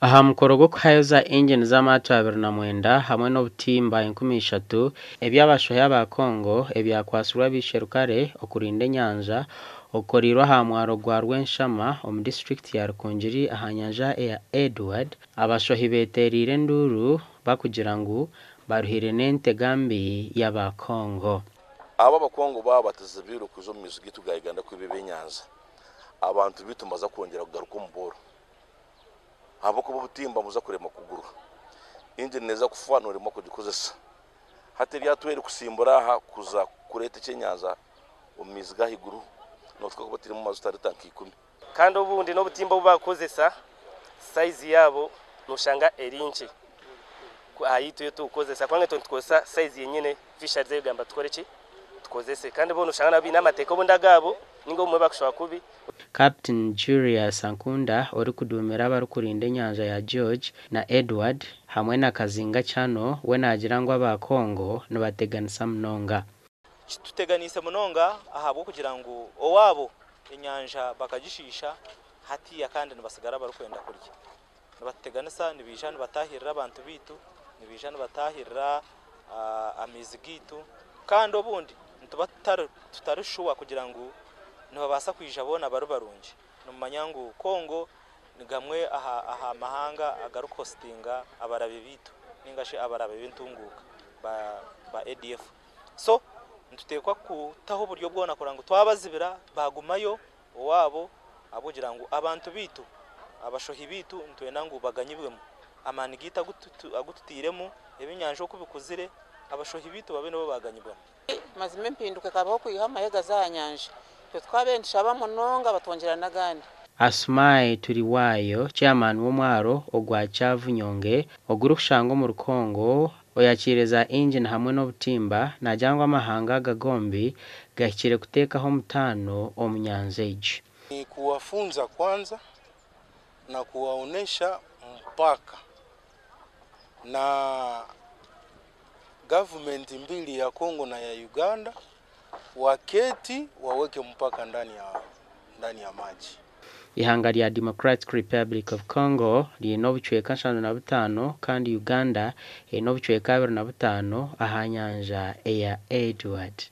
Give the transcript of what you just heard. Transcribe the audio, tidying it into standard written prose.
Aha mukoro gw'okuhayo za ingini z'amaato 29 hamwe n'obutimba 3000 eby'abashohi aba Congo ebyakwatsirwe abaisherukare okurinda enyanja okukoreirwe aha mwaro gwa Rwenshama omu disiturikiti ya Rukungiri aha nyanja eya Edward, abashohi betereire enduuru bakugira ngu baruhire n'entega mbi y'aba Congo. Abo Abakongo baaba batazibiirwe kwija omu maizi gaitu ga Uganda kwiba ebyenyanja, abantu baitu nibaza kwongyera kugaruka omu bworo ahabw'okuba obutimba nibuza kuremwa kugurwa. Ingini neeza kufa nooremwa kugikozesa. Hati eryato eri kusimbura aha kuza kureeta ekyenyanja omu maizi g'ahaiguru nooteekwa kuba otairemu majuta lita nka ikumi. Kandi obundi n'obutimba obu barikukozesa sayizi yaabo nooshanga eri nkye aha yaitu ei turikukozesa kubanga itwe nitukozesa sayizi yenyine fisheries erikugamba tukore ki tukozese kandi bo nooshanga nabo baine amateeka obundi agaabo ninga obumwe bakushaba kubi. Captain Julius Ankunda orikuduumira abarikurinda enyanja ya George na Edward hamwe na Kazinga Channel we naagira ngu aba Congo nibateganisa munonga. Kituteganiise munonga ahabw'okugira ngu owaabo enyanja bakagishiisha hatiiya kandi nibatsigara barikwenda kurya. Nibatuteganisa nibaija nibataahirira abantu baitu, nibaija nibataahirira amaizi gaitu kandi obundi nituba tutari shuwa kugira ngu nibabaasa kwija boona bari barungi. Nimumanya ngu Congo ni gamwe aha mahanga agarikuhositinga abarabe baitu ninga shi abarabe b'entunguuka ba ADF. So nituteekwa kutaho oburyo bwona kureba ngu twabazibira baagumayo owaabo ahabw'okugira ngu abantu baitu, abashohi baitu nitwenda ngu baganyibwemu. Amaani gaitu agu tutairemu, ebyenyanja oku bikuzire, abashohi baitu babe nibo baaganyibwamu. Mazima empinduka ekabaho okwiha amahe gaza aha nyanja. Itwe tukabaire nitushaba munonga batwongyera n'agandi. Asumai Turiwayo, Chairman w'omwaro ogwa Kyavunyonge ogurikushangwa omuri Congo oyakiire za ingini hamwe n'obutimba naagira ngu amahanga aga gombi gahikire kuteekaho omutaano omu nyanja egi. Ni kuwafunza kwanza na kuwaonesha mpaka na gavumenti mbili ya Kongo na ya Uganda waketi waweke mpaka ndani ya maji. Eihanga rya Democratic Republic of Congo riine obucweka 75 kandi Uganda eine obucweka 25 aha nyanja eya Edward.